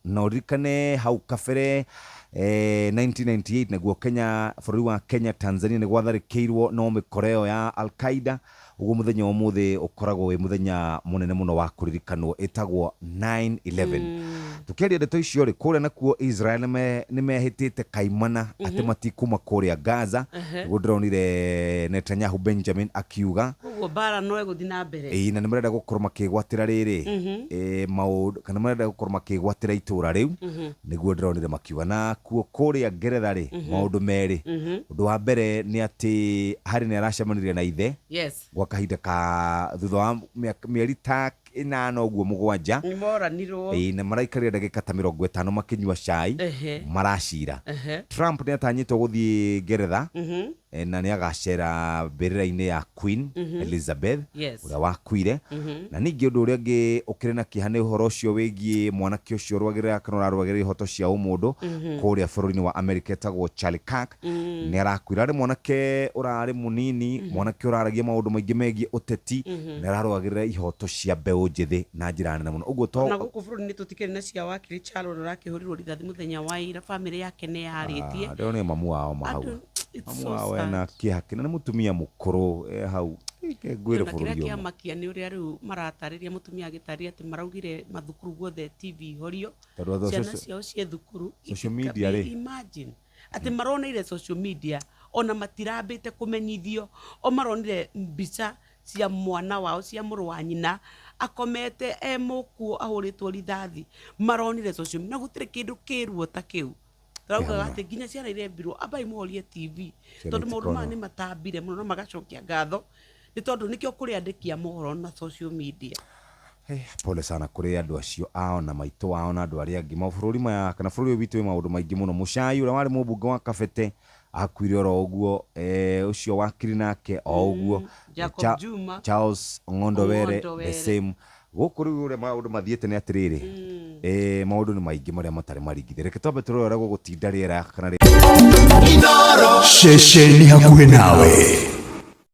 Na ũririkane hau kabere eh, 1998 naguo Kenya, bũrũri wa Kenya, Tanzania nĩ gwatharĩkĩirwo no mĩkora ĩyo ya Al-Qaeda. Ũguo mũthenya wa ũmũthĩ ũkoragwo wĩ mũthenya mũnene mũno wa kũririkanwo, ĩtagwo 9/11. Tũkĩaria ndeto icio rĩ, kũrĩa nakuo Israel nĩ mehĩtĩte kaimana atĩ matikuma kũrĩa Gaza. Nĩguo ndĩronire Netanyahu Benjamin akiuga. Koguo mbara no ĩgũthiĩ na mbere. Ĩĩ, na nĩ marenda gũkorwo makĩgwatĩra rĩrĩ maũndũ kana marenda gũkorwo makĩgwatĩra itũra rĩu, nĩguo ndĩronire makiuga. Na kuo kũrĩa Ngeretha rĩ, maũndũ merĩ. Ũndũ wa mbere nĩ atĩ Harry nĩ aracemanirie na ithe gwa kahinda ka thutha wa mĩeri ta ĩnana ũguo mũgwanja. Nĩ moranirwo. Ĩĩ, na maraikarire ndagĩka ta 50 makĩnyua cai maracira. Trump nĩ atanyĩtwo gũthiĩ Ngeretha na nĩ agacera mbĩrĩra-inĩ ya Queen Elizabeth ũrĩa wakuire. Na ningĩ ũndũ ũrĩa ũngĩ ũkĩrĩ na kĩeha nĩ ũhoro ũcio wĩgiĩ mwanake ũcio ũrũagĩrĩra kana ũrarũagĩrĩra ihoto cia ũmũndũ kũrĩa bũrũri-inĩ wa Amerika etagwo Charlie Kirk nĩ arakuire. Arĩ mwanake ũrarĩ mũnini, mwanake ũraragia maũndũ maingĩ megiĩ ũteti na ararũagĩrĩra ihoto cia mbeũ njĩthĩ na njĩra nene mũno. Ũguo to Ona gũkũ bũrũri-inĩ tũtikĩrĩ na cia wakiri Kyalo ũrĩa ũrakĩhũrirwo rithathi mũthenya wa ira, bamĩrĩ yake nĩ yarĩtie. Ah, ndĩronire mamu wao ma hau. Andũ, it's Mamu so wao ena sad. kĩeha kĩnene, mũtumia mũkũrũ e hau. Reke ngwĩre Na kĩrĩa bũrũri ũmwe. kĩamakia nĩ ũrĩa rĩu maratarĩria mũtumia agĩtarĩria atĩ maraugire mathukuru guothe TV ihorio, Tondũ andũ a ciana social- ciao ciĩ thukuru. social media rĩ. Imagine atĩ maroneire social media ona matirambĩte kũmenyithio, o maronire mbica cia mwana wao, cia mũrũ wa nyina akomete e mũkuũ ahũrĩtwo rithathi, maronire social media na gũtirĩ kĩndũ kĩ ruo ta kĩu. Tũraugaga atĩ nginya ciana irembirwo ambai mũhorie TV Ciana tondũ maũndũ maya itikona. nĩ matambire mũno na magacokia ngatho nĩ tondũ nĩkĩo kũrĩ andĩki a mohoro na social media. Hey, pole sana kũrĩ andũ acio ao na maitũ wao na andũ arĩa angĩ. Mabũrũri maya kana bũrũri ũyũ witũ wĩ maũndũ maingĩ mũno. Mũcai ũrĩa warĩ mũmbunge wa Kabete akuire oro ũguo, eh, ũcio wakiri nake o ũguo. Jacob Juma. Charles Ong'ondo Were Ong'ondo the Were. same. Gũkũ rĩu ũrĩa maũndũ mathiĩte nĩ atĩrĩrĩ, eh, maũndũ nĩ maingĩ marĩa matarĩ maringithie. Reke twambe tũrore ũrĩa gũgũtinda rĩera kana Ceceni hakuhĩ nawe.